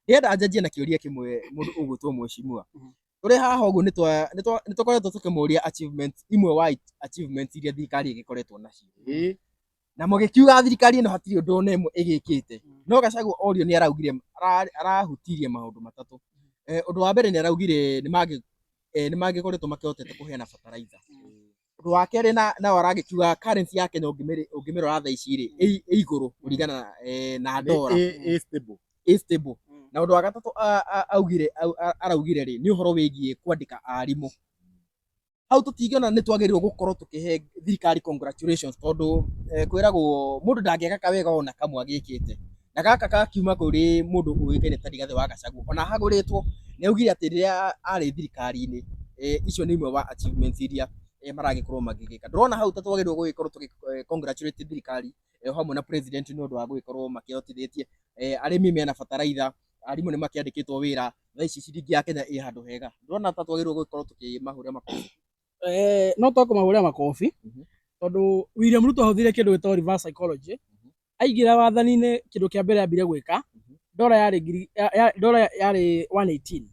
Ndĩrenda njanjie na kĩũria kĩmwe mũndũ ũgwĩtwo mheshimiwa. Tũrĩ haha ũguo nĩ tũkoretwo tũkĩmũria achievement imwe wa achievements iria thirikari ĩgĩkoretwo nacio. Na mũgĩkiuga thirikari ĩno hatirĩ ũndũ ona ĩmwe ĩgĩkĩte. No Gachagua orio nĩ araugire arahutirie maũndũ matatũ. Ũndũ wa mbere nĩ araugire nĩ mangĩkoretwo makĩhotete kũheana fertilizer. Ũndũ wa kerĩ nao aragĩkiuga currency ya Kenya ũngĩmĩrora thaa ici rĩ, ĩ igũrũ kũringana na ndora. Ĩ stable. Ĩ stable. Na ũndũ wa gatatũ araugire rĩ, nĩ ũhoro wĩgiĩ kwandĩka arimũ. Hau tũtingĩona nĩ twagĩrĩirwo gũkorwo tũkĩhe thirikari congratulations tondũ kwĩragwo mũndũ ndangĩaka kawega ona kamwe agĩkĩte. Na gaka gakiuma kũrĩ mũndũ ũĩkaine ta Rigathĩ wa Gachagua. Ona hagũrĩtwo nĩ augire atĩ rĩrĩa arĩ thirikari-inĩ, icio nĩ imwe wa achievements iria maragĩkorwo magĩgĩka. Ndũrona hau ta twagĩrĩirwo gũgĩkorwo tũgĩ congratulate thirikari hamwe na president nĩ ũndũ wa gũgĩkorwo makĩhotithĩtie arĩmi mena bataraitha, arimũ nĩ makĩandĩkĩtwo wĩra, thaa ici ciringi ya Kenya ĩ handũ hega. Ndũrona ta twagĩrĩirwo gũgĩkorwo tũkĩmahũrĩra makobi? No twakũmahũrĩra makobi tondũ William Ruto ahũthĩrire kĩndũ gĩtagwo reverse psychology. Aingĩra wathani-inĩ kĩndũ kĩa mbere ambire gwĩka, ndora yarĩ ngiri ndora yarĩ 118.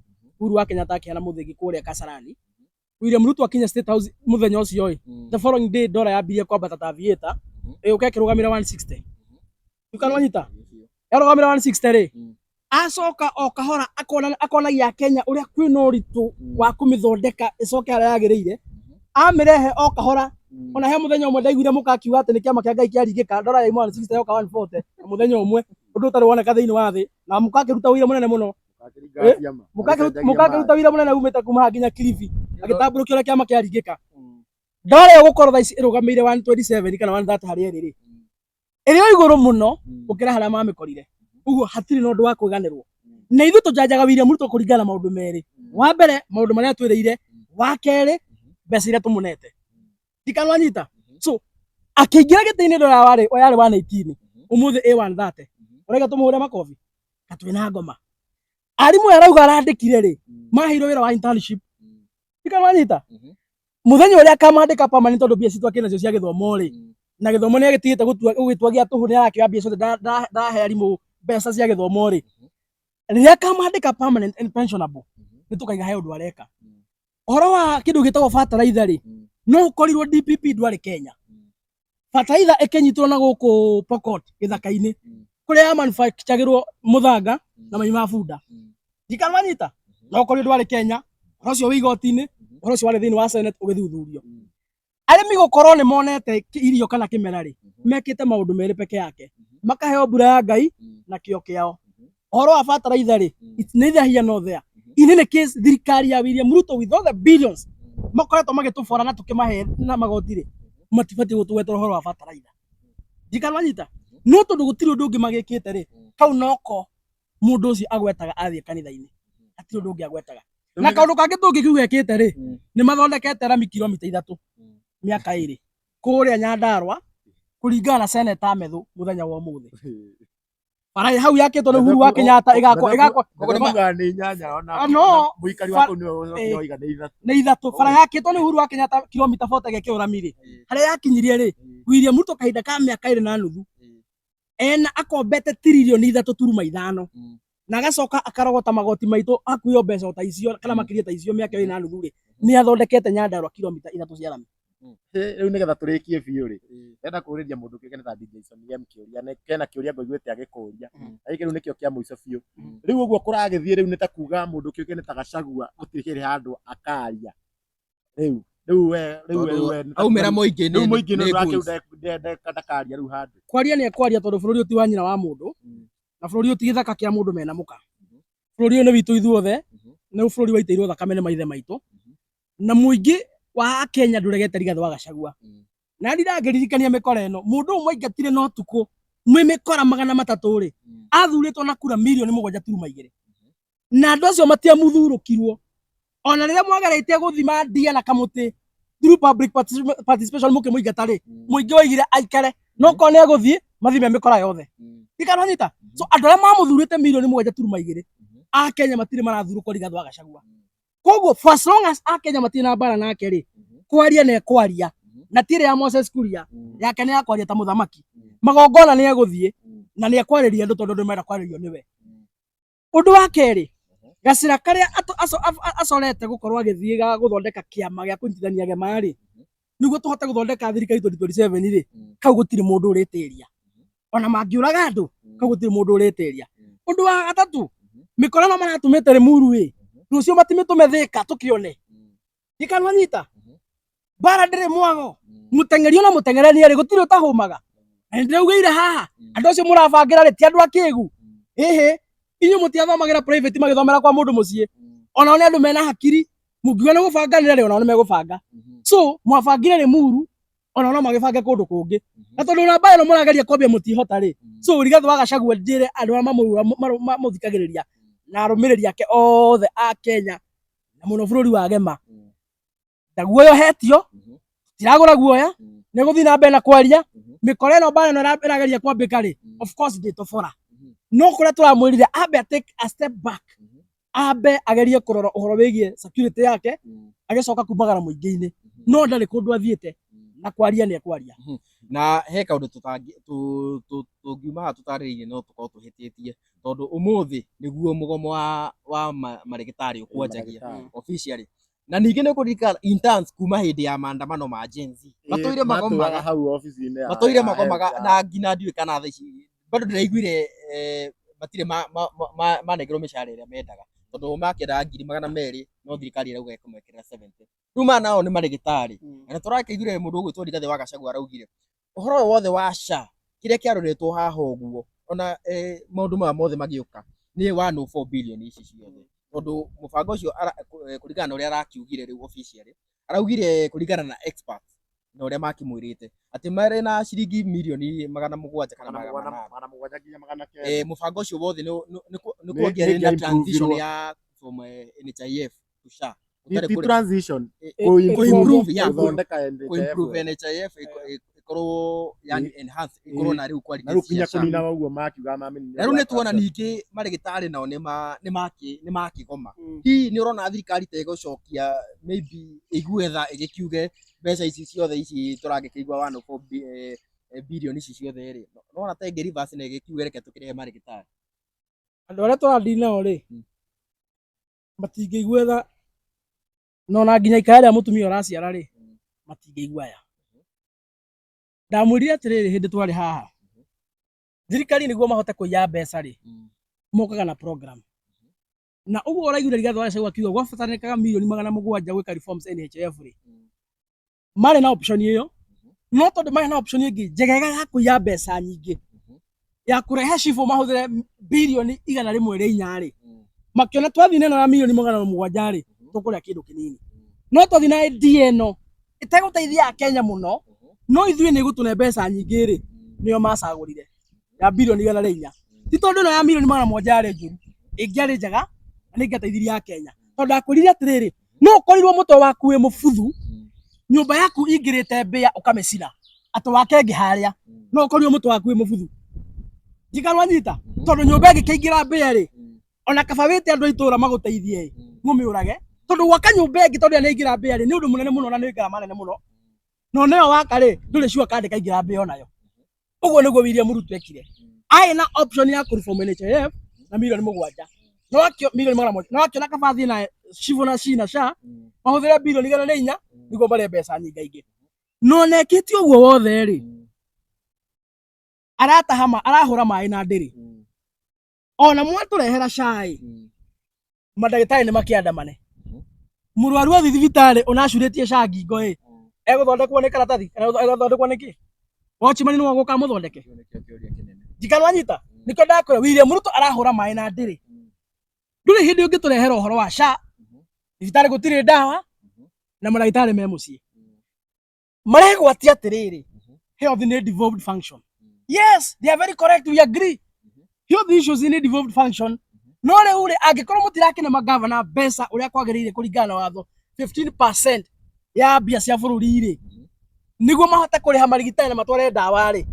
Uhuru wa Kenyatta akĩheana mũthĩgi kũrĩa Kasarani. William Ruto akinya State House mũthenya ũcio ĩ, the following day ndora yambirie kwambata ta aviator, ĩgĩũka ĩkĩrũgamĩra 160. Ukanwanyita? Yarũgamĩra 160 rĩ, acoka o kahora akonagia Kenya ũrĩa kwĩna ũritũ wa kũmĩthondeka ĩcoke harĩa yagĩrĩire. Amĩrehe o kahora, ona he mũthenya ũmwe ndaiguire mũka akiuga atĩ nĩ kĩama kĩa Ngai kĩaringĩka, ndora yauma 160 yoka 140 na mũthenya ũmwe, ũndũ ũtarĩ woneka thĩinĩ wa thĩ, na mũka akĩruta ũira mũnene mũno. Mũka akĩruta wĩra mũnene umĩte kuma haha nginya Kilifi, agĩtambũrũkia ũrĩa kĩama kĩaringĩka. Ndora ĩyo gũkorwo thaa ici ĩrũgamĩire 127 kana 130 harĩa ĩrĩ rĩ, ĩrĩ o igũrũ mũno gũkĩra harĩa mamĩkorire. Ũguo hatirĩ na ũndũ wa kwĩganĩrwo. Na ithuĩ tũjanjaga William Ruto kũringana na maũndũ merĩ. Wa mbere, maũndũ marĩa atwĩrĩire. Wa kerĩ, mbeca iria tũmũnete. Ndikanwanyita. So, akĩingĩra gĩtĩ-inĩ ndora yarĩ 118, ũmũthĩ ĩ 130. Ũrauga tũmũhũre makobi? Na twĩna ngoma. Arimũ aya arauga arandĩkire rĩ, maheirwo wĩra wa internship. Ndikanwanyita. Mũthenya ũrĩa akamandĩka permanent tondũ mbia citũ akĩrĩ nacio cia gĩthomo rĩ, na gĩthomo nĩ agĩtigĩte gũgĩtua gĩa tũhũ, nĩ arakĩoya mbia ciothe ndahe arimũ mbeca cia gĩthomo rĩ, rĩrĩa akamandĩka permanent and pensionable, nĩ tũkaiga he ũndũ areka. Ũhoro wa kĩndũ gĩtagwo fertilizer rĩ, no ũkorirwo DPP ndwarĩ Kenya. Fertilizer ĩkĩnyitwo na gũkũ Pokot gĩthaka-inĩ, kũrĩa ya manufacturagĩrwo mũthanga na mai ma bunda. Ndikanwanyita? No ũkorirwo ndwarĩ Kenya, ũhoro ũcio wĩ igoti-inĩ, ũhoro ũcio warĩ thĩinĩ wa Senate ũgĩthuthurio. Arĩmi gũkorwo nĩ monete irio kana kĩmera rĩ, mekĩte maũndũ merĩ peke yake. Makaheo mbura ya Ngai na kĩo kĩao. Ũhoro wa fertilizer rĩ, it's neither here nor there. In any case, thirikari ya William Ruto with all the billions makoretwo magĩtũbora na tũkĩmahe na magoti rĩ, matibatiĩ gũtũgwetera ũhoro wa fertilizer. Ndikanwanyita? No tondũ gũtirĩ ũndũ ũngĩ magĩkĩte rĩ, kau noko mũndũ ũcio agwetaga athiĩ kanitha-inĩ. Hatirĩ ũndũ ũngĩ agwetaga. Na kaũndũ kangĩ tũngĩkiuga ekĩte rĩ, nĩ mathondekete rami kilomita 3 mĩaka 2 kũrĩa Nyandarua kũringana na Seneta Methu mũthenya wa ũmũthĩ. Bara hau yakĩtwo nĩ Uhuru wa Kenyatta ĩgakwo ĩgakwo nĩ inyanya ona Ah, no. mũikari wa kũu nĩwe oiga nĩ ithatũ. Nĩ ithatũ. Bara yakĩtwo nĩ Uhuru wa Kenyatta kilomita 40 ĩgekĩrwo rami rĩ, harĩa yakinyirie rĩ, William Ruto kahinda ka mĩaka 2.5 ena akombete tiririoni 3.5 na agacoka akarogota magoti maitũ hakuhĩ o mbeca o ta icio kana makĩria ta icio mĩaka 2.5 rĩ, nĩ athondekete Nyandarua kilomita 3 cia rami. Rĩu nĩgetha tũrĩkie biũ rĩ, ndĩrenda kũũrĩria mũndũ kĩũria ta DJ Sonny M kĩũria, na kena kĩũria ngũiguĩte agĩkũria, na gĩkĩ rĩu nĩkĩo kĩa mũico biũ. Rĩu ũguo kũragĩthiĩ rĩu nĩ ta kuga mũndũ kĩũria nĩ ta Gachagua gũtirĩ hĩndĩ handũ akaria. Rĩu rĩu we rĩu we Tondũ we nĩ ta aumĩra kuga mũingĩ rĩu mũingĩ nĩ nĩ ũndũ goons. ndakaria rĩu handũ. Kwaria nĩ ekwaria tondũ bũrũri ũyũ ti wa nyina wa mũndũ, na bũrũri ũyũ ti gĩthaka kĩa mũndũ mena mũka. Bũrũri ũyũ nĩ witũ ithuothe, nĩ bũrũri waitĩirwo thakame nĩ maithe maitũ, na mũingĩ wa Kenya ndũregete Rigathĩ wa Gachagua. Na ndirangĩririkania mĩkora ĩno, mũndũ ũmwe aingatire na ũtukũ mwĩ mĩkora 300 rĩ, athurĩtwo na kura mirioni 7.2. Na andũ acio matiamuthurũkirwo. Ona rĩrĩa mwageretie gũthima ndia na kamũtĩ through public participation mũkĩmũingata rĩ, mũingĩ waigire aikare, no korwo nĩ egũthiĩ mathime mĩkora yothe. Ndikananyita. So andũ arĩa mamũthurĩte mirioni 7.2 a Kenya matirĩ marathurũkwo Rigathĩ wa Gachagua. Koguo for as long as a Kenya matirĩ na mbara nake rĩ, kwaria nĩ ekwaria, na ti ĩrĩa ya Moses Kuria, yake nĩ ya kwaria ta mũthamaki. Magongona nĩ egũthiĩ na nĩ ekwarĩria andũ tondũ andũ marenda kwarĩrio nĩwe. Ũndũ wa kerĩ, gacĩra karĩa acorete gũkorwo agĩthiĩ ga gũthondeka kĩama gĩa kũnyitithania gema rĩ, nĩguo tũhote gũthondeka thirikari 2027 rĩ, kau gũtirĩ mũndũ ũrĩtĩria. Ona mangĩũraga andũ, kau gũtirĩ mũndũ ũrĩtĩria. Ũndũ wa gatatũ, mĩkora ĩno maratũmĩte Limuru ĩ, rũciũ matimĩtũme Thĩka tũkĩone. Ndikanwa nyita. Mbara ndĩrĩ mwago. Mũteng'eri ona mũteng'erania rĩ, gũtirĩ ũtahũmaga. Na nĩndĩraugĩire haha, andũ acio mũrabangĩra rĩ, ti andũ akĩgu. Ĩhĩ, inyuĩ mũtiathomagĩra private magĩthomera kwa mũndũ mũciĩ. Onao nĩ andũ mena hakiri, mũngiuga nĩ gũbanganĩra rĩ, onao nĩ megũbanga. So, mwabangire Limuru, onao no magĩbange kũndũ kũngĩ. Na tondũ namba ĩno mũrageria kwambia mũtihota rĩ, so Rigathĩ wa Gachagua njĩre andũ arĩa mamũthikagĩrĩria na arũmĩrĩri ake othe a Kenya na mũno bũrũri wa Gema, ndaguoyohetio, tiragũra guoya, nĩ gũthiĩ na mbere na kwaria. Mĩkora ĩno mbara ĩno ĩrageria kwambĩka rĩ, of course ndĩtobora, no kũrĩa tũramwĩrire ambe take a step back, ambe agerie kũrora ũhoro wĩgiĩ security yake, agĩcoka kumagara mũingĩ-inĩ, no ndarĩ kũndũ athiĩte na kwaria nĩ ekwaria. Na he kaũndũ tũngiuma haha tũtarĩrĩirie no tũkorwo tũhĩtĩtie, tondũ ũmũthĩ nĩguo mũgomo wa marĩgĩtarĩ ũkwanjagia officially. Na ningĩ nĩ ũkũririkana interns kuma hĩndĩ ya maandamano ma Gen Z matũire magomaga hau ofici-inĩ matũire magomaga, na nginya ndiũĩ kana thaa ici bado ndĩraiguire matirĩ manengerwo mĩcara ĩrĩa mendaga, tondũ makĩendaga 200,000 no thirikari ĩrauga ĩkũmekĩrĩra 70. Rĩu maya nao nĩ marĩgĩtarĩ, na tũrakĩiguire mũndũ ũgwĩtwo Rigathĩ wa Gachagua araugire ũhoro ũyũ wothe wa SHA kĩrĩa kĩaroretwo haha ũguo, ona maũndũ maya mothe magĩũka nĩ 104 billion ici ciothe, tondũ mũbango ũcio kũringana na ũrĩa arakiugire rĩu officially, araugire kũringana na experts na ũrĩa makĩmwĩrĩte atĩ marĩ na ciringi mirioni 700 kana 800. 700 nginya 900. Mũbango ũcio wothe nĩ kuongerera na transition ya from NHIF to SHA. Ti transition, kũ-improve, yeah, gũthondeka kũ-improve NHIF ĩkorwo yani enhance, ĩkorwo na rĩu quality na rĩu cia kinya SHA. Kũnina ũguo makiuga mamĩnina. Na rĩu nĩ tuona ningĩ marĩgĩtarĩ nao nĩ makĩgoma. Hihi nĩ ũrona thirikari ta ĩgũcokia, maybe ĩigue tha, ĩgĩkiuge mbeca ici ciothe ici tũragĩkĩigua 104 billion ici ciothe rĩ, nĩwona ta ĩngĩ reverse na ĩgĩkiuge reke tũkĩrĩhe marĩgĩtarĩ? Andũ arĩa tũradeal nao rĩ, matingĩigua tha, no na nginya ikara rĩa mũtumia ũraciara rĩ, matingĩigua aya. Ndamwĩrire atĩrĩrĩ, hĩndĩ twarĩ haha, thirikari nĩguo mahote kũiya mbeca rĩ, mokaga na program, na ũguo ũraiguire Rigathĩ wa Gachagua akiuga gwabatarĩkaga mirioni 700 gwĩka reforms NHIF rĩ, marĩ na option ĩyo, no tondũ marĩ na option ĩngĩ njegega ya kũiya mbeca nyingĩ ya kũrehe cibũ mahũthĩre 104 birioni rĩ, makĩona twathiĩ na ĩno ya mirioni 700 rĩ, tũkũrĩa kĩndũ kĩnini, no twathiĩ na idea ĩno ĩtegũteithia Akenya mũno, no ithuĩ nĩ ĩgũtũne mbeca nyingĩ rĩ, nĩyo macagũrire ya 104 birioni. Ti tondũ ĩno ya mirioni 700 yarĩ njũru, ĩngĩarĩ njega na nĩ ĩngĩateithirie Akenya, tondũ ndakwĩrire atĩrĩrĩ, no ũkorirwo mũtwe waku wĩ mũbuthu, nyũmba yaku ingĩrĩte mbĩa ũkamĩcina atĩ wake ĩngĩ harĩa, no ũkorirwo mũtwe waku wĩ mũbuthu, njikarwa nyita, tondũ nyũmba ĩngĩkĩingĩra mbĩa rĩ, ona kaba wĩte andũ a itũra magũteithie ĩ mũmĩũrage, tondũ gwaka nyũmba ĩngĩ tondũ ĩrĩa nĩyaingĩra mbĩa rĩ, nĩ ũndũ mũnene mũno na nĩ ngarama nene mũno, no nayo waka rĩ, ndũrĩ sure kana ndĩkaingĩra mbĩa onayo. Ũguo nĩguo William Ruto ekire. Arĩ na option ya kũreform NHIF na 7 mirioni, no akĩo 700 mirioni, no akĩona kaba athiĩ na Shivo na Shi na Sha mahũthĩre 104 birioni nĩguo marĩe mbeca nyingaingĩ. No na ekĩte ũguo wothe rĩ, arataha arahũra maĩ na ndĩrĩ. Ona mwatũrehera cai, mandagĩtarĩ nĩ makĩandamane. Mũrwaru athiĩ thibitarĩ ũnacurĩtie SHA ngingo ĩ, egũthondekwo nĩ karatathi kana egũthondekwo nĩ kĩ? Watchman nĩwe ũgũka amũthondeke? Njikarwa nyita, nĩkĩo ndakwĩra William Ruto arahũra maĩ na ndĩrĩ. Ndũrĩ hĩndĩ ũngĩtũrehera ũhoro wa SHA, thibitarĩ gũtirĩ ndawa na mandagĩtarĩ me mũciĩ. Maregwatia atĩrĩrĩ, health nĩ devolved function. Yes, they are very correct, we agree. Health issues nĩ devolved function. No rĩu rĩ, angĩkorwo mũtirakĩne magavana mbeca ũrĩa kwagĩrĩire kũringana na watho 15% ya mbia cia bũrũri rĩ, nĩguo mahote kũrĩha marigitani na matware ndawa rĩ,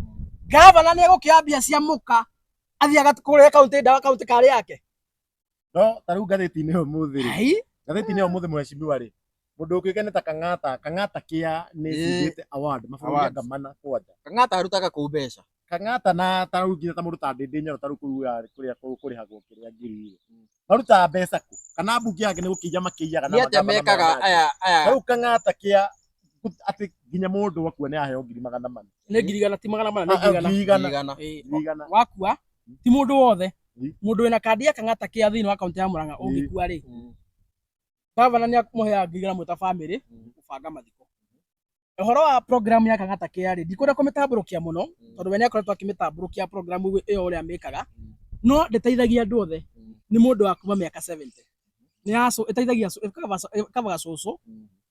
gavana nĩ egũkĩoya mbia cia mũka athiĩ agakũrĩre kaunti ndawa kaunti karĩ yake? No ta rĩu ngathĩti-inĩ ũmũthĩ rĩ, Ai, ngathĩti-inĩ ũmũthĩ, mheshimiwa rĩ, mũndũ ũkĩũĩkaine ta Kang'ata, Kang'ata kĩa nĩ Ĩĩ. cindĩte award mabũrũri Awards. anga mana kwanja. Kang'ata arutaga kũ mbeca? Kang'ata na ta rĩu nginya ta mũndũ ta Ndĩndĩ Nyoro ta rĩu kũu kũrĩa kũrĩhagwo kĩrĩa ngiri marutaga mbeca kũ kana mbunge yake nĩ gũkĩiya makĩiyaga na Nĩ atĩa magavana mekaga maya mangĩ. aya aya Rĩu Kang'ata kĩa atĩ nginya mũndũ akua nĩ aheo 400,000. Nĩ 100,000 ti 400 nĩ Ah, ah, 100,000. 100,000. 100,000. Ĩĩ, 100,000. wakua ti mũndũ wothe mũndũ wĩna kandi ya Kang'ata kĩa thĩinĩ wa kaunti ya Murang'a ũngĩkua rĩ gavana nĩ akũmũheaga 100,000 mwĩ ta bamĩrĩ gũbanga mathiko. Ũhoro wa program ya Kang'ata Care rĩ ndikwenda kũmĩtambũrũkia mũno tondũ we nĩ akoretwo akĩmĩtambũrũkia program ĩyo ũrĩa amĩkaga no ndĩteithagia andũ othe nĩ mũndũ wa kuma mĩaka 70 nĩ ya ĩteithagia ĩkavaga cũcũ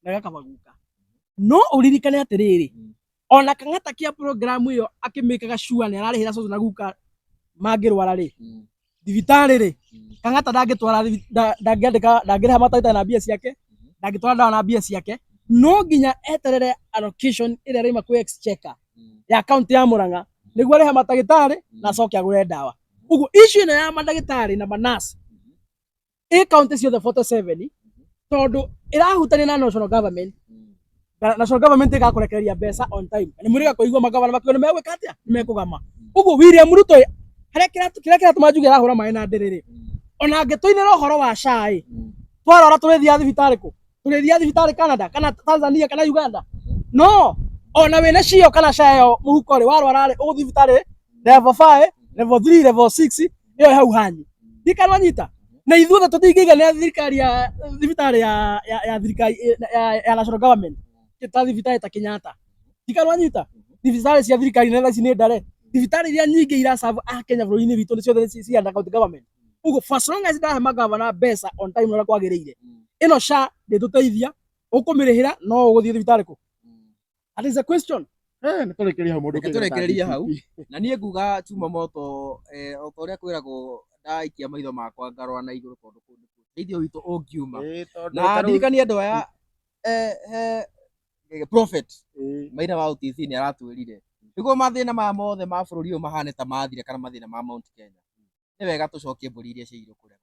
na ĩgakaba guka no ũririkane atĩrĩrĩ ona Kang'ata Care program ĩyo akĩmĩkaga sure nĩ ararĩhĩra cũcũ na guka mangĩrwara rĩ thibitarĩ rĩ Kang'ata ndangĩtwara ndangĩandĩka ndangĩrĩha matagĩtarĩ na mbia ciake ndangĩtwara ndawa na mbia ciake no nginya eterere allocation ĩrĩa ĩraima kwĩ exchequer ya kaunti ya Murang'a nĩguo arĩhe matagĩtarĩ na acoke agũre ndawa ũguo issue ĩno ya mandagĩtarĩ na manurse ĩ kaunti ciothe 47 tondũ ĩrahutania na national government na national government ĩgakũrekereria mbeca on time nĩ mũrĩga kũigua magavana makiuga nĩ megwĩka atĩa nĩ mekũgama ũguo William Ruto harĩa kĩrĩa kĩratũma njuge arahũra maĩ na ndĩrĩ rĩ ona angĩtũinĩra ũhoro wa SHA ĩ twarora tũrĩthiaga thibitarĩ kũ tũrĩthiaga thibitarĩ Canada kana Tanzania kana Uganda no ona wĩna cio kana SHA ĩyo mũhuko rĩ warwara rĩ ũgũthiĩ thibitarĩ level 5 level 3 level 6 ĩyo ĩ hau hanyu ndikanwa nyita na ithuothe tũtingĩiganĩra thirikari ya thibitarĩ ya ya ya thirikari ya, ya national government ta thibitarĩ ta Kenyatta ndikanwa nyita thibitarĩ cia thirikari nene ici nĩ ndare thibitarĩ iria nyingĩ iraserve a Kenya bũrũri-inĩ witũ nĩ ciothe cia under county government ũguo for as long as ndahe magavana mbeca on time ũrĩa kwagĩrĩire ĩno SHA ndĩtũteithia ũkũmĩrĩhĩra no ũgũthiĩ thibitarĩ kũ that is a question Eh, nĩ tũrĩkĩrie hau mũndũ Reke ũkĩgweta tũrĩkĩrĩrie hau. DCP. Na niĩ nguga chuma moto o ta ũrĩa kwĩragwo ndaikia maitho makwa ngarora na igũrũ tondũ kũu nĩkuo ũteithio witũ ũngiuma Ĩĩ, tondũ na ta rĩu- ndirikanie andũ aya he prophet Ĩĩ. Maina wa OTC nĩ aratwĩrire nĩguo mathĩna maya mothe ma bũrũri ũyũ mahane ta mathire kana mathĩna ma Mount Kenya nĩ wega tũcokie mbũri iria ciairwo kũrĩa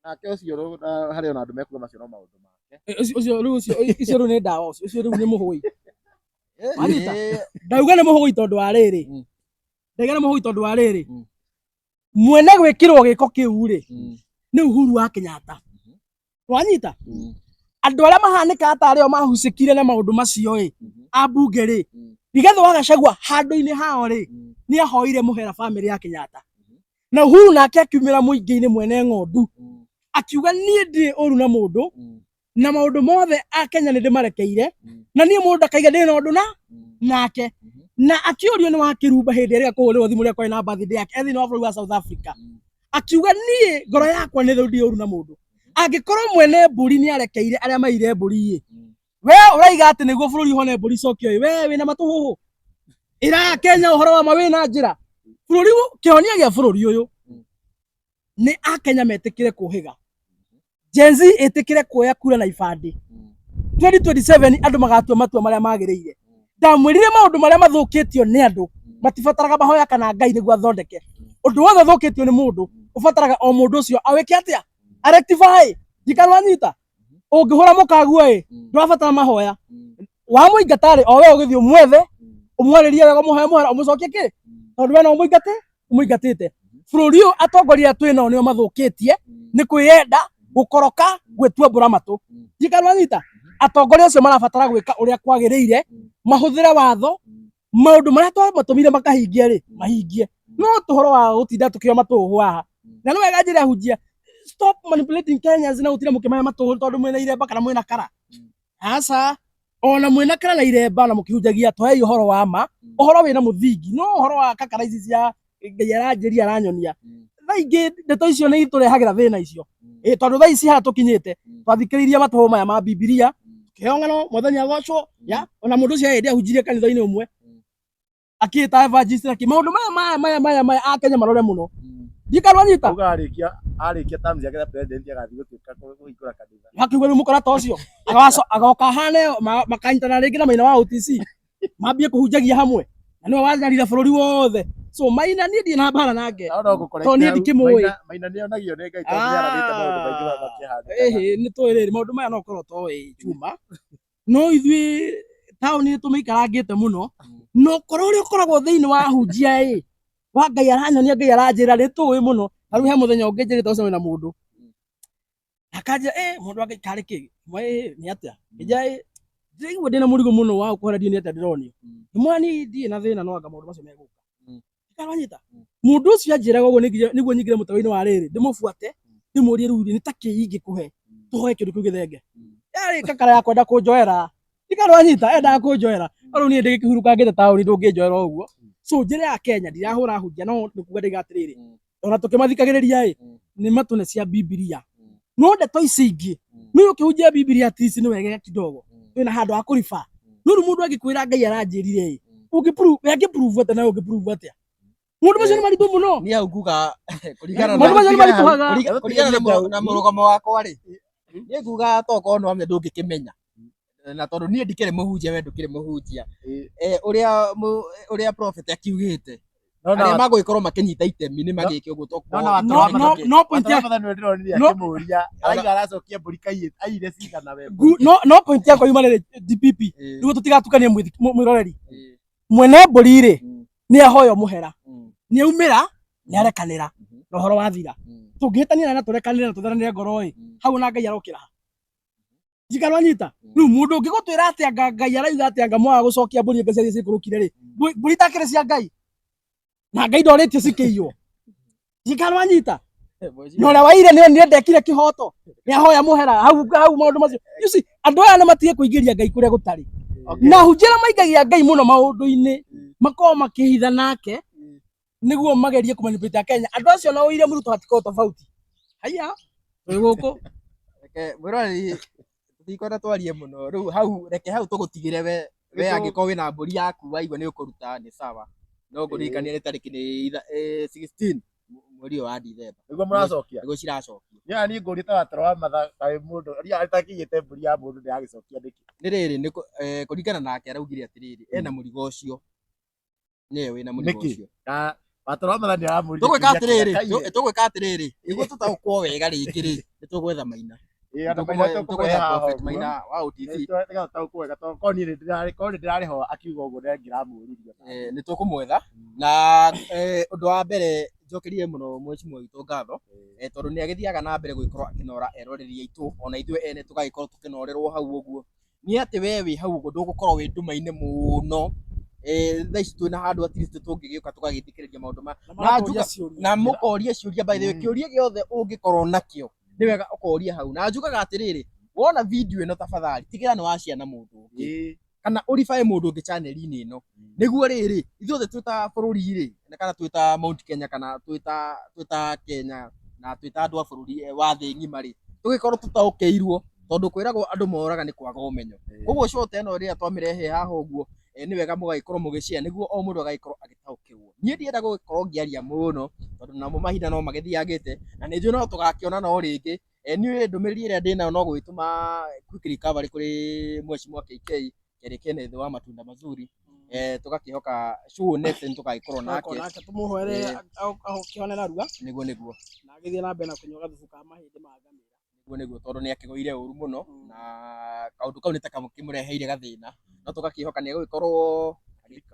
Nake ũcio rĩu, na harĩ ona andũ mekuga macio no maũndũ make. Ũcio ũcio rĩu ũcio icio rĩu nĩ ndawa ũcio ũcio rĩu nĩ mũhũi Wanyita? Eh, ndauga nĩ mũhũi tondũ wa rĩrĩ ndauga nĩ mũhũi tondũ wa rĩrĩ mwene gwĩkĩrwo gĩko kĩu rĩ nĩ Uhuru wa Kenyatta wanyita andũ arĩa mahanĩkaga tarĩ o mahucĩkire na maũndũ macio ĩ ambunge rĩ Rigathĩ wa Gachagua handũ-inĩ hao rĩ nĩ ahoire mũhera bamĩrĩ ya Kenyatta na Uhuru nake akiumĩra mũingĩ-inĩ mwene ng'ondu akiuga niĩ ndirĩ ũru na mũndũ na maũndũ mothe a Kenya nĩ ndĩmarekeire na niĩ mũndũ ndakaiga ndĩ na ũndũ na nake na akĩũrio nĩ wa Kĩrumba hĩndĩ ĩrĩa kũhũrĩrwo thimũ rĩrĩa kwarĩ na birthday yake e thĩinĩ wa bũrũri wa South Africa akiuga niĩ ngoro yakwa nĩ theru ndirĩ ũru na mũndũ angĩkorwo mwene mbũri nĩ arekeire arĩa maire mbũri ĩ we ũraiga atĩ nĩguo bũrũri ũhone mbũri icokio ĩ we wĩna matũhũhũ ĩra Kenya ũhoro wa ma wĩna njĩra bũrũri kĩhonia gĩa bũrũri ũyũ nĩ akenya metĩkĩre kũhĩga Gen Z ĩtĩkĩre kuoya kura na ibandĩ 2027 andũ magatua matua marĩa magĩrĩire ndamwĩrire maũndũ marĩa mathũkĩtio nĩ andũ matibataraga mahoya kana Ngai nĩguo athondeke ũndũ wothe ũthũkĩtio nĩ mũndũ ũbataraga o mũndũ ũcio awĩke atĩa arectify ndikanwanyita ũngĩhũra mũkaguo ĩ ndũrabatara mahoya wamũingata rĩ o we ũgĩthiĩ ũmwethe ũmwarĩrie wega ũmũhoe mũhera ũmũcokie kĩ tondũ we no ũmũingate ũmũingatĩte bũrũri ũyũ atongoria twĩ nao nĩo mathũkĩtie nĩ kwĩyenda gũkoroka gwĩtua mbũra matũ ndikanwanyita atongoria acio marabatara gwĩka ũrĩa kwagĩrĩire mahũthĩre watho maũndũ marĩa twamatũmire makahingie rĩ mahingie no tũhoro wa gũtinda tũkĩo matũhũ haha na nĩ wega njĩra hunjia stop manipulating Kenyans na gũtinda mũkĩmahe matũhũ tondũ mwĩna iremba kana mwĩna kara aca ona mwĩna kara na iremba na mũkĩhunjagia tũhei ũhoro wa ma ũhoro wĩna mũthingi no ũhoro wa kakara ici cia Ngai aranjĩria aranyonia thaa ingĩ ndeto icio nĩ itũrehagĩra thĩna icio ĩ tondũ thaa ici haha tũkinyĩte twathikĩrĩirie matũhũ maya ma Bibilia kĩheo ng'ano mwathani agocwo ya ona mũndũ ũcio hĩndĩ ahunjirie kanitha-inĩ ũmwe akĩĩta evangelist na kĩ maũndũ maya maya maya maya maya a Kenya marore mũno ndikanwanyita Auga arĩkia arĩkia terms yake ta president agathiĩ gũtuĩka kũhingũra kanitha. Hakiuga rĩu mũkora ta ũcio agoka ahane makanyitana rĩngĩ na Maina wa OTC mambie kũhunjagia hamwe na nĩwe wanyarira bũrũri wothe so Maina niĩ ndirĩ na mbara nake Na no ngũkoreka Tondũ niĩ hau, ndikĩmũĩ. Maina nĩonagio nĩ Ngai tondũ nĩarathĩte maũndũ maingĩ marĩa makĩhanĩkaga. Ĩhĩ nĩ tũĩ rĩrĩ maũndũ maya no ũkorwo toĩ Juma no ithuĩ taũni nĩ tũmĩikarangĩte mũno no korwo ũrĩa ũkoragwo thĩinĩ wa hunjia ĩ Wa Ngai aranyonia, Ngai aranjĩra nĩ tũĩ mũno. Ta rĩu he mũthenya ũngĩ njĩrĩte ũcemanie na mũndũ. Akanjĩra, "Eh, mũndũ wa Ngai karĩ kĩ?" Ngĩmwĩra, "Ĩ, nĩ atĩa?" Ngĩnjĩra, "Ĩ, ndĩraigua ndĩna mũrigo mũno wa gũkũhera ndiũĩ nĩ atĩa ndĩronio." Ngĩmwĩra, "Niĩ ndirĩ na thĩna no anga maũndũ macio megũka." Karwanyita. Mũndũ ũcio anjĩraga ũguo nĩguo nyingĩre mũtego-inĩ wa rĩrĩ, ndĩmũbuate, ndĩmũrie rĩu nĩ ta kĩ ingĩkũhe tũhoe kĩndũ kĩu gĩthenge. Yarĩ kakara ya kwenda kũnjoera. Ikarwanyita endaga kũnjoera. No rĩu niĩ ndĩ gĩkĩhurũkangĩte taũni ndũngĩnjoera ũguo. So njĩra ya Kenya ndirahũra hunjia no nĩ kuga ndaiga atĩrĩrĩ, ona tũkĩmathikagĩrĩria ĩ, nĩ matũne cia Bibilia. No ndeto ici ingĩ, nĩ ũkĩhunjia Bibilia at least nĩ wega kidogo. Wĩna handũ ha kũriba. No rĩu mũndũ angĩkwĩra Ngai aranjĩrire ĩ, ũngĩ-prove, we angĩ-prove atĩa nawe ũngĩ-prove atĩa? Maũndũ macio nĩ maritũ mũno. Niĩ hau nguga kũringana Maũndũ macio nĩ maritũhaga. Kũringana na mũrũgamo wakwa rĩ, niĩ nguga tokorwo nĩ wamenya ndũngĩkĩmenya. Na tondũ niĩ ndikĩrĩ mũhunjia we ndũkĩrĩ mũhunjia. Ũrĩa ũrĩa prophet akiugĩte, arĩa magũgĩkorwo makĩnyita itemi nĩ magĩke ũguo tokorwo No point ya no akĩmũria araiga aracokia mbũri kaiyĩ aiyire cigana we no point yakwa yuma rĩrĩ DPP nĩguo tũtigatukanie mwĩroreri. Mwene mbũri rĩ nĩ ahoyo mũhera, nĩ aumĩra, nĩ arekanĩra na ũhoro wathira. Tũngĩhĩtania na tũrekanĩre na tũtheranĩre ngoro ĩ, hau ona Ngai arokĩra ha. Njikara wanyita. Rĩu mũndũ ũngĩgũtwĩra atĩ anga Ngai arauga atĩ anga mwaga gũcokia mbũri anga ciathiĩ cikũrũkire rĩ, mbũri itakĩrĩ cia Ngai. Na Ngai ndorĩtie cikĩiywo. Njikara wanyita. Na ũrĩa waire nĩ onire ndekire kĩhoto. Nĩ ahoya mũhera hau hau maũndũ macio. You see, andũ aya nĩ matige kũingĩria Ngai kũrĩa gũtarĩ. Na hunjia arĩa maingagia Ngai mũno maũndũ-inĩ makoragwo makĩhitha nake nĩguo magerie kũmanipulate Akenya. Andũ acio na William Ruto hatikoragwo tofauti. Haiya, twĩ gũkũ. Reke mwĩroreri tũtikwenda twarie mũno rĩu hau, reke hau tũgũtigĩre we we angĩkorwo wĩna mbũri yaku waigua nĩ ũkũruta nĩ sawa, no ngũririkanie nĩ tarĩki nĩ 16 mweri ũyũ wa Dithemba nĩguo mũracokia, nĩguo ciracokio. Niĩ niĩ ngũria ta watoro wa matha kaĩ mũndũ ria atakĩiyĩte mbũri ya mũndũ ndĩragĩcokia nĩkĩ? Nĩ rĩrĩ, nĩ kũringana nake araugire atĩrĩrĩ, ena mũrigo ũcio nĩwe wĩna mũrigo Nĩkĩ? ũcio. Ka watoro wa matha nĩaramũria Tũgwĩka kĩũria atĩrĩrĩ, kĩrĩa kaiyĩ. Tũgwĩka atĩrĩrĩ, nĩguo tũtaũkwo wega rĩngĩ rĩ, nĩ tũgwetha Maina. Ĩĩ, andũ maina Tũgwetha tũkũmũhe haha Prophet ũguo. Maina wa OTC. Nĩgetha tũtaũkwo wega tondũ korwo niĩ nĩndĩrarĩ korwo nĩndĩrarĩ ho akiuga ũguo nĩngĩramũririe. Nĩ tũkũmwetha na ũndũ wa mbere njokerie mũno mheshimiwa witũ ngatho tondũ nĩ agĩthiaga na mbere gũgĩkorwo akĩnora eroreri aitũ ona ithuĩ ene tũgagĩkorwo tũkĩnorerwo hau ũguo. Nĩ atĩ we wĩ hau ũguo ndũgũkorwo wĩ nduma-inĩ mũno. Thaa ici twĩna handũ at least tũngĩgĩũka tũgagĩthikĩrĩria maũndũ maya. Na njuga ciũria. Na mũkoria ciũria by the way, kĩũria gĩothe ũngĩkorwo nakĩo nĩ wega ũkoria hau. Na njugaga atĩrĩrĩ, wona video ĩno tafadhali tigĩra nĩ washare na mũndũ ũngĩ kana ũribae mũndũ ũngĩ channel-inĩ ĩno, nĩguo rĩrĩ ithuothe twĩ ta bũrũri rĩ, kana twĩ ta Mount Kenya, kana twĩ ta Kenya, na twĩ ta andũ a bũrũri wa thĩ ng'ima rĩ, tũgĩkorwo tũtaũkĩirwo, tondũ kwĩragwo andũ moraga nĩ kwaga ũmenyo. Koguo short ĩno rĩrĩa twamĩrehe haha ũguo, nĩ wega mũgagĩkorwo mũgĩ-share nĩguo o mũndũ agagĩkorwo agĩtaũkĩrwo. Niĩ ndienda gũgĩkorwo ngĩaria mũno tondũ namo mahinda no magĩthiangĩte na nĩ njũĩ no tũgakĩonana o rĩngĩ. Niĩ ndũmĩrĩri ĩrĩa ndĩnayo no gũgĩtũma quick recovery kũrĩ mheshimiwa KK Kerĩ Kenneth wa matunda mazuri. Tũgakĩhoka show next nĩ tũgagĩkorwo nake. Nake tũmũhoere akĩhone narua. Nĩguo nĩguo. Na agĩthiĩ na mbere na kũnyua gathubu ka mahĩndĩ ma ngamĩra. Nĩguo nĩguo, tondũ nĩ akĩgũire ũru mũno na kaũndũ kau nĩ ta kamũkĩmũreheire gathĩna, no tũgakĩhoka nĩ egũgĩkorwo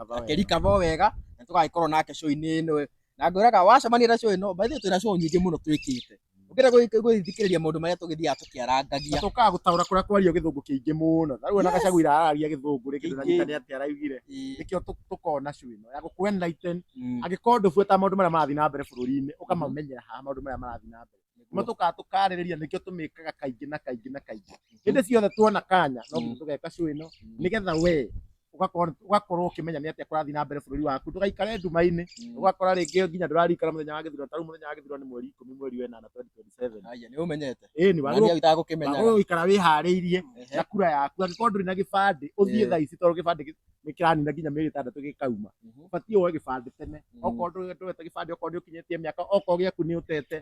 akĩrikaba wega na tũgagĩkorwo nake show-inĩ ĩno. Na ngwĩraga wacemania na show ĩno, by the way twĩna show nyingĩ mũno twĩkĩte. Ũngĩenda gũthikĩrĩria maũndũ marĩa tũgĩthiaga tũkĩarangagia. Na tũkaga gũtaũra kũrĩa kwario gĩthũngũ kĩingĩ mũno. Ta rĩu ona Gachagua arararia gĩthũngũ rĩngĩ ndũranyita nĩ atĩa araugire. Nĩkĩo tũkona show ĩno ya gũkũ enlighten. Angĩkorwo ndũbuĩtaga maũndũ marĩa marathiĩ na mbere bũrũri-inĩ, ũkamamenyera haha maũndũ marĩa marathiĩ na mbere. Nĩmo tũkaga tũkarĩrĩria, nĩkĩo tũmĩkaga kaingĩ na kaingĩ na kaingĩ. Hĩndĩ ciothe tuona kanya no nginya tũgeka show ĩno nĩgetha we ũgakorwo ũkĩmenya nĩ atĩa kũrathiĩ na mbere bũrũri waku, ndũgaikare nduma-inĩ, ũgakora rĩngĩ nginya ndũrarikana mũthenya wa gĩthurano. Ta rĩu mũthenya wa gĩthurano nĩ mweri 10 mweri wa ĩnana 2027. Aya, nĩ ũmenyete. Ĩni, Na niĩ itagũkĩmenyaga. wagĩrĩirwo gũikara wĩharĩirie na kura yaku. Angĩkorwo ndũrĩ na gĩbandĩ, ũthiĩ thaa ici tondũ gĩbandĩ nĩ kĩranina nginya mĩeri 6 gĩkauma. Ũbatiĩ woe gĩbandĩ tene. Okorwo ndũrĩ gĩbandĩ, okorwo nĩ ũkinyĩtie mĩaka, okorwo gĩaku nĩ ũtete,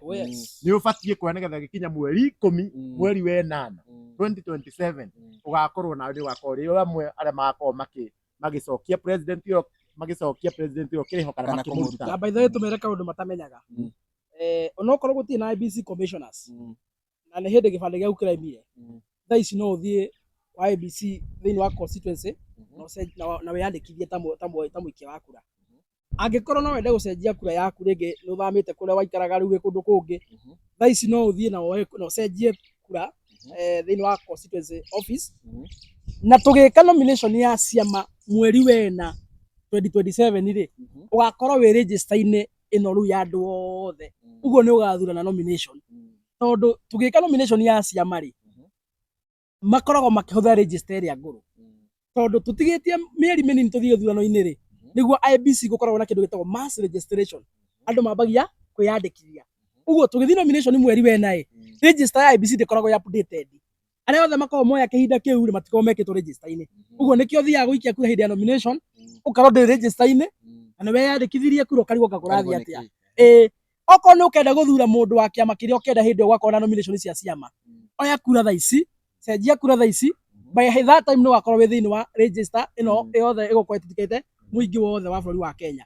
nĩ ũbatiĩ kuoya nĩgetha gĩkinya mweri 10 mweri wa ĩnana 2027 ũgakorwo nawe nĩ ũgakorwo ũrĩ amwe arĩa magakorwo magĩcokia president ũyũ, magĩcokia president ũyũ kĩrĩho kana Kana makĩmũruta. Na by the way tũmere kaũndũ matamenyaga. Onokorwo gũtirĩ na IEBC commissioners, na nĩ hĩndĩ gĩbandĩ gĩaku kĩraimire, thaa ici no ũthiĩ kwa IEBC thĩinĩ wa constituency na wĩyandĩkithie ta mũikia wa kura. Angĩkorwo no wende gũcenjia kura yaku rĩngĩ nĩ ũthamĩte kũrĩa waikaraga rĩu wĩ kũndũ kũngĩ, thaa ici no ũthiĩ na woe na ũcenjie kura thĩinĩ wa constituency office. Na tũgĩka nomination ya ciama mweri wena 2027 rĩ, ũgakorwo wĩ register-inĩ ĩno rĩu ya andũ othe. Ũguo nĩ ũgathura na nomination, tondũ tũgĩka nomination ya ciama rĩ, makoragwo makĩhũthĩra register ĩrĩa ngũrũ, tondũ tũtigĩtie mĩeri mĩnini tũthiĩ gĩthurano-inĩ rĩ, nĩguo IEBC gũkoragwo na kĩndũ gĩtagwo mass registration, andũ mambagia kwĩyandĩkithia. Ũguo tũgĩthiĩ nomination mweri wena ĩ, register ya IEBC ndĩkoragwo ĩ updated. Arĩa othe makoragwo moya kĩhinda kĩu rĩ, matikoragwo mekĩtwo register-inĩ. Ũguo nĩkĩo ũthiaga gũikia kura hĩndĩ ya nomination, ũkorwo ndũrĩ register-inĩ na nĩ weyandĩkithirie kura, ũkarigwo nga kũrathiĩ atĩa. Ĩĩ, okorwo nĩ ũkenda gũthura mũndũ wa kĩama kĩrĩa ũkenda hĩndĩ ĩyo gwakorwo na nomination cia ciama, oya kura thaa ici, cenjia kura thaa ici. By that time nĩ ũgakorwo wĩ thĩinĩ wa register ĩno yothe ĩgũkorwo ĩtĩkĩte mũingĩ wothe wa bũrũri wa Kenya.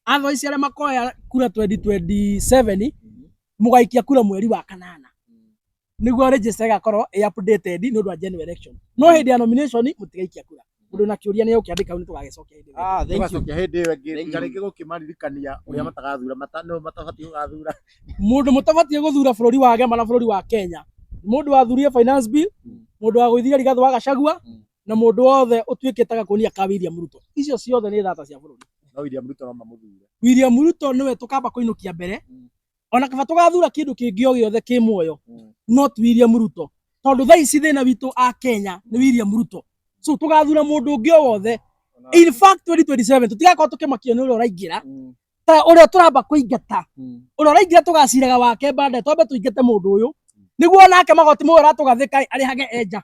Otherwise arĩa makoya kura 2027, mũgaikia kura mweri wa kanana, nĩguo register ĩgakorwo ĩ updated nĩ ũndũ wa general election. No hĩndĩ ya nomination mũtigaikia kura. Mũndũ na kĩũria nĩ ũkĩandĩka hau, nĩ tũgagĩcokia hĩndĩ ĩyo. Ah, thank you. Tũgacokia hĩndĩ ĩyo ĩngĩ. Thank Ta you. rĩngĩ gũkĩmaririkania ũrĩa matagathura no matabatiĩ gũgathura. Mũndũ mũtabatiĩ gũthura bũrũri wa Gema na bũrũri wa Kenya, mũndũ wathurire finance bill, mũndũ wagũithirie Rigathĩ wa Gachagua, na mũndũ wothe ũtuĩkĩte gakunia ka William Ruto. Icio ciothe nĩ thata cia bũrũri. No William Ruto no mamũthure. William Ruto nĩwe tũkamba kũinũkia mbere, ona kaba tũgathura kĩndũ kĩngĩ o gĩothe kĩ muoyo, not William Ruto, tondũ thaa ici thĩna witũ a Kenya nĩ William Ruto. So tũgathura mũndũ ũngĩ o wothe, in fact 2027 tũtigakorwo tũkĩmakio nĩ ũrĩa ũraingĩra, ta ũrĩa tũramba kũingata, ũrĩa ũraingĩra tũgaciraga wake baadaye. Twambe tũingate mũndũ ũyũ nĩguo nake magoti mũyũ ũratũgathĩka arĩhage enja.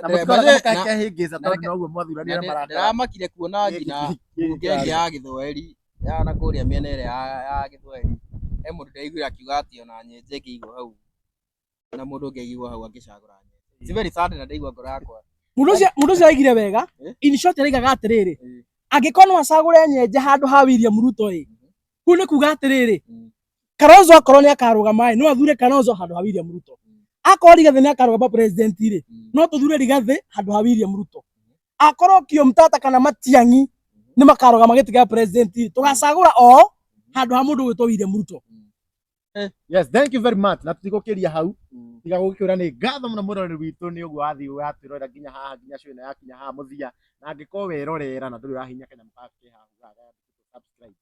Na mũtikona mũkakehĩngĩca tondũ noguo mwathuranire marakara. Ndĩramakire kuona nginya mbunge ĩngĩ ya gĩthwaĩri ya na kũrĩa mĩena ĩrĩa ya gĩthwaĩri, he mũndũ ndĩraiguire akiuga atĩ ona nyenje ĩngĩigwo hau na mũndũ ũngĩ aigwo hau angĩcagũra nyenje. It's very sad na ndaigua ngoro yakwa. Mũndũ ũcio araigire wega. In short araigaga atĩrĩrĩ, angĩkorwo no acagũre nyenje handũ ha William Ruto ĩ, kũu nĩ kuga atĩrĩrĩ, Kalonzo akorwo nĩ akarũgama ĩ, no athure Kalonzo handũ ha William Ruto. Akorwo Rigathĩ nĩ akarũgama president rĩ, no tũthure Rigathĩ handũ ha William Ruto. Akorwo Okiya Omtatah kana Matiang'i nĩ makarũgama gĩtĩ kĩa president rĩ, tũgacagũra o handũ ha mũndũ ũgwĩtwo William Ruto. Yes, thank you very much. Na tũtigũkĩria hau, tiga gũgĩkwĩra nĩ ngatho mũno mwĩroreri witũ nĩ ũguo wathiĩ watwĩrorera nginya haha, nginya show ĩno yakinya haha mũthia. Na angĩkorwo werorera na ndũrĩ ũrahihinya kanyamũ gaka ke haha subscribe,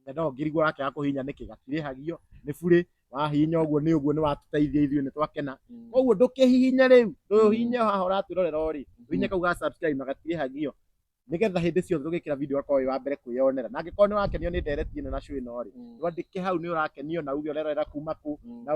na no ngĩrigwo ũrakĩaga kũhihinya nĩkĩ, gatirĩhagio, nĩ burĩ. Wahihinya ũguo nĩ ũguo nĩ watũteithia, ithuĩ nĩ twakena. Koguo ndũkĩhihinye rĩu, ndũhihinye haha ũratwĩrorera ũrĩ, ũhihinye kau ga subscribe na gatirĩhagio, nĩgetha hĩndĩ ciothe tũgĩkĩra video ũgakorwo wĩ wa mbere kwĩyonera. Na angĩkorwo nĩ wakenio nĩ ndereti ĩno na show ĩno rĩ, wandĩke hau nĩ ũrakenio na uge ũrerorera kuma kũ, na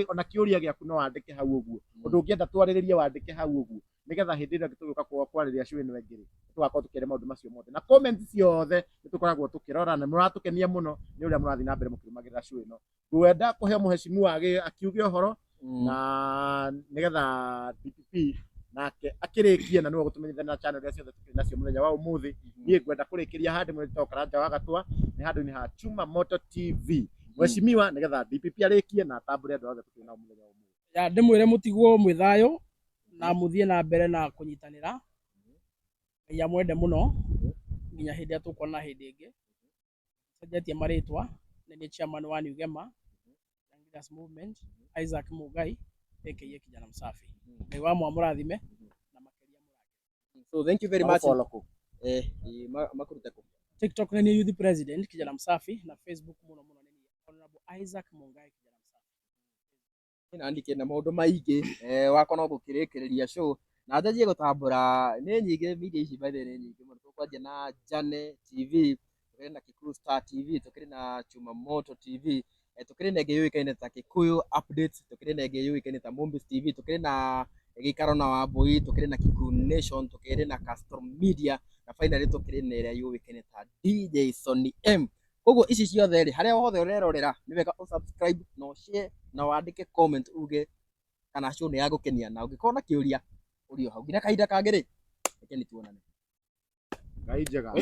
ona kĩũria gĩaku no wandĩke hau ũguo, ũndũ ũngĩenda twarĩrĩrie wandĩke hau ũguo, nĩgetha hĩndĩ ĩrĩa tũgĩũka kwarĩrĩria show ĩno ĩngĩ rĩ, tũgakorwo tũkĩaria maũndũ macio mothe. Na comment ciothe nĩ tũkoragwo tũkĩrora, na mũratũkenia mũno nĩ ũrĩa mũrathiĩ na mbere mũkĩrũmagĩrĩra show ĩno. Ngwenda kũhe mũheshimiwa akiuge ũhoro na nĩgetha DPP nake akĩrĩkie, na nĩwe ũgũtũmenyithania na channel iria ciothe tũkĩrĩ nacio mũthenya wa ũmũthĩ. Niĩ ngwenda kũrĩkĩria handũ mwĩtagwo Karanja wa Gatwa, nĩ handũ-inĩ ha Chuma Moto TV. Mheshimiwa, nĩgetha DPP arĩkie na atambũre andũ othe tũkĩrĩ nao mũthenya wa ũmũthĩ. Ya ndĩmwĩre mũtigwo mwĩ thayũ na mũthiĩ na mbere na kũnyitanĩra. Ngai amwende mũno nginya hĩndĩ ĩrĩa tũkuona hĩndĩ ĩngĩ. Cenjetie marĩtwa, nĩ niĩ chairman wa New Gema Young Leaders Movement, Isaac Mugai aka Kijana Msafi. Ngai wa mũrathime na makĩria mũrangĩre. So thank you very much. Magũfollow kũ? Makũrute kũ? TikTok nĩ niĩ youth president Kijana Msafi, na Facebook mũno mũno nĩ niĩ Honorable Isaac Mungai Kijana Msafi. Na ndikĩ na maũndũ maingĩ, wakwa no gũkĩrĩkĩrĩria show na njanjie gũtambũra. Nĩ nyingĩ media ici, by the way, nĩ nyingĩ mũno. Tũkwanjia na Jane TV, tũkĩrĩ na Kikuyu Star TV, tũkĩrĩ na Chuma Moto TV, tũkĩrĩ na ĩngĩ yũĩkaine ta Kikuyu Updates, tũkĩrĩ na ĩngĩ yũĩkaine ta Mombis TV, tũkĩrĩ na Gĩikaro na Wambui, tũkĩrĩ na Kikuyu Nation, tũkĩrĩ na Castro Media, na finally tũkĩrĩ na ĩrĩa yũĩkaine ta DJ Sonny M. Koguo ici ciothe rĩ, harĩa hothe ũrerorera nĩ wega ũsubscribe na ũshare na wandĩke comment uge kana show nĩ yagũkenia, na ũngĩkorwo na kĩũria ũrio hau. Nginya kahinda kangĩ rĩ, reke nĩ tuonane. Ngai njega.